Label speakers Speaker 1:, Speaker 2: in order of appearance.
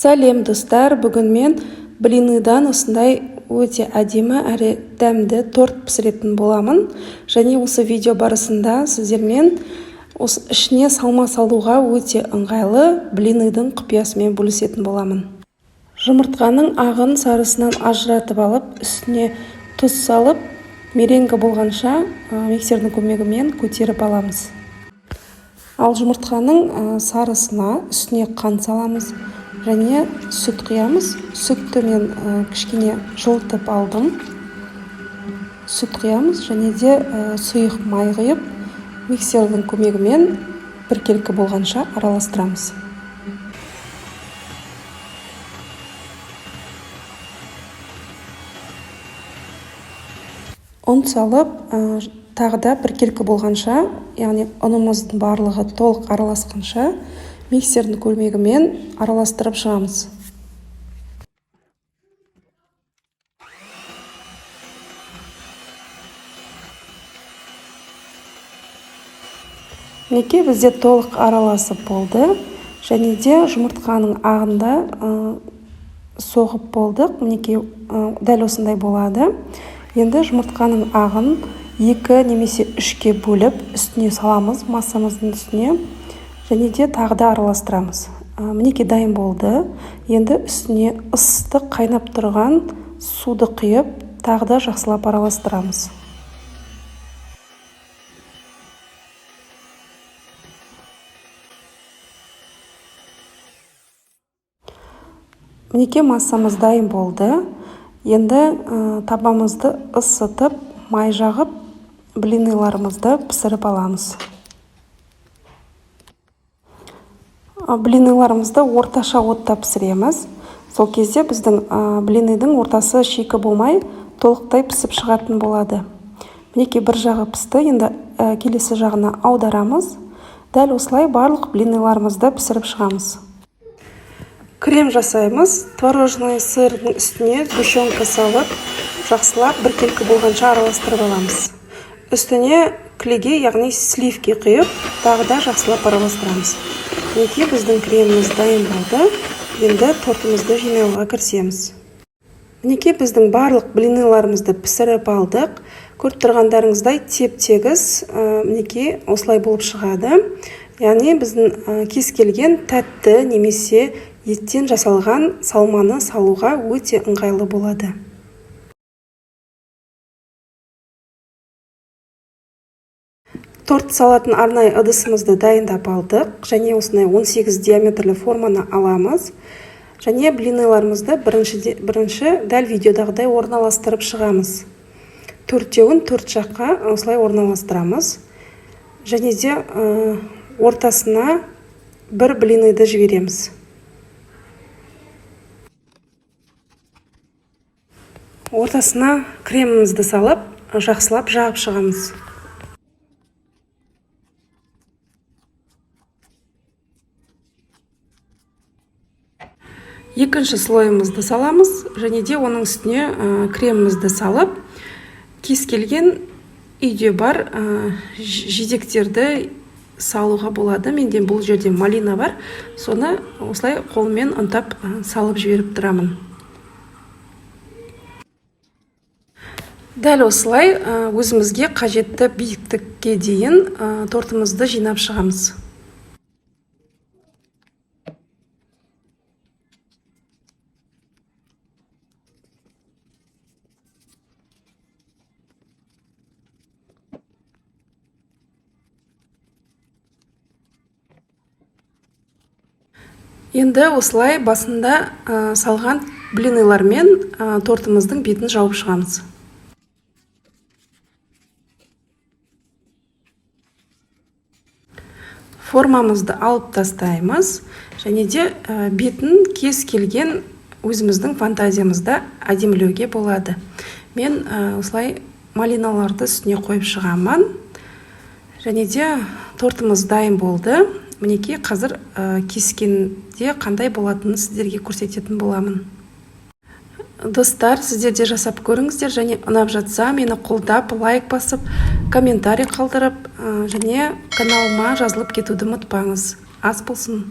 Speaker 1: Сәлем, достар! Бүгін мен блиныдан осындай өте әдемі әрі дәмді торт пісіретін боламын. Және осы видео барысында сіздермен осы ішіне салма салуға өте ыңғайлы блиныдың құпиясымен бөлісетін боламын. Жұмыртқаның ағын сарысынан ажыратып алып, үстіне тұз салып, меренга болғанша миксердің көмегімен көтеріп аламыз. Ал жұмыртқаның сарысына үстіне қант саламыз және сүт құямыз. Сүтті мен кішкене жылытып алдым. Сүт құямыз және де сұйық май құйып, миксердің көмегімен біркелкі болғанша араластырамыз. Ұн салып, тағы да біркелкі болғанша, яғни ұнымыздың барлығы толық араласқанша, миксердің көмегімен араластырып шығамыз. Мінекей, бізде толық араласып болды және де жұмыртқаның ағында соғып болдық. Мінекей, дәл осындай болады. Енді жұмыртқаның ағын екі немесе үшке бөліп, үстіне саламыз, массамыздың үстіне, және де тағы да араластырамыз. Мінекей, дайын болды. Енді үстіне ыстық қайнап тұрған суды құйып, тағы да жақсылап араластырамыз. Мінекей, массамыз дайын болды. Енді табамызды ысытып, май жағып, блиныйларымызды пісіріп аламыз. Блиныйларымызды орташа отта пісіреміз. Сол кезде біздің блиныйдың ортасы шикі болмай, толықтай пісіп шығатын болады. Мінекей, бір жағы пісті, енді келесі жағына аударамыз. Дәл осылай барлық блиныйларымызды пісіріп шығамыз. Крем жасаймыз. Творожный сырдың үстіне сгущенка салып, жақсылап біркелкі болғанша араластырып аламыз. Үстіне кілегей, яғни сливки құйып, тағы да жақсылап араластырамыз. Мінекей, біздің креміміз дайын болды. Енді тортымызды жинауға кірісеміз. Мінекей, біздің барлық блиныйларымызды пісіріп алдық. Көріп тұрғандарыңыздай, теп тегіс, мінекей, осылай болып шығады. Яғни біздің кез келген тәтті немесе еттен жасалған салманы салуға өте ыңғайлы болады. Торт салатын арнайы ыдысымызды дайындап алдық және осындай 18 диаметрлі форманы аламыз. Және блиныйларымызды бірінші дәл видеодағыдай орналастырып шығамыз. Төртеуін төрт жаққа осылай орналастырамыз. Және де ортасына бір блиныйды жібереміз. Ортасына кремімізді салып, жақсылап жағып шығамыз. Екінші слойымызды саламыз және де оның үстіне кремімізді салып, кез келген үйде бар жидектерді салуға болады. Менде бұл жерде малина бар, соны осылай қолмен ұнтап салып жіберіп тұрамын. Дәл осылай өзімізге қажетті биіктікке дейін тортымызды жинап шығамыз. Енді осылай басында салған блиныйлармен тортымыздың бетін жауып шығамыз. Формамызды алып тастаймыз және де бетін кез келген өзіміздің фантазиямызда әдемілеуге болады. Мен осылай малиналарды үстіне қойып шығамын. Және де тортымыз дайын болды. Мінекей, қазір кескенде қандай болатынын сіздерге көрсететін боламын. Достар, сіздер де жасап көріңіздер және ұнап жатса, мені қолдап, лайк басып, комментарий қалдырып, және каналыма жазылып кетуді ұмытпаңыз. Ас болсын.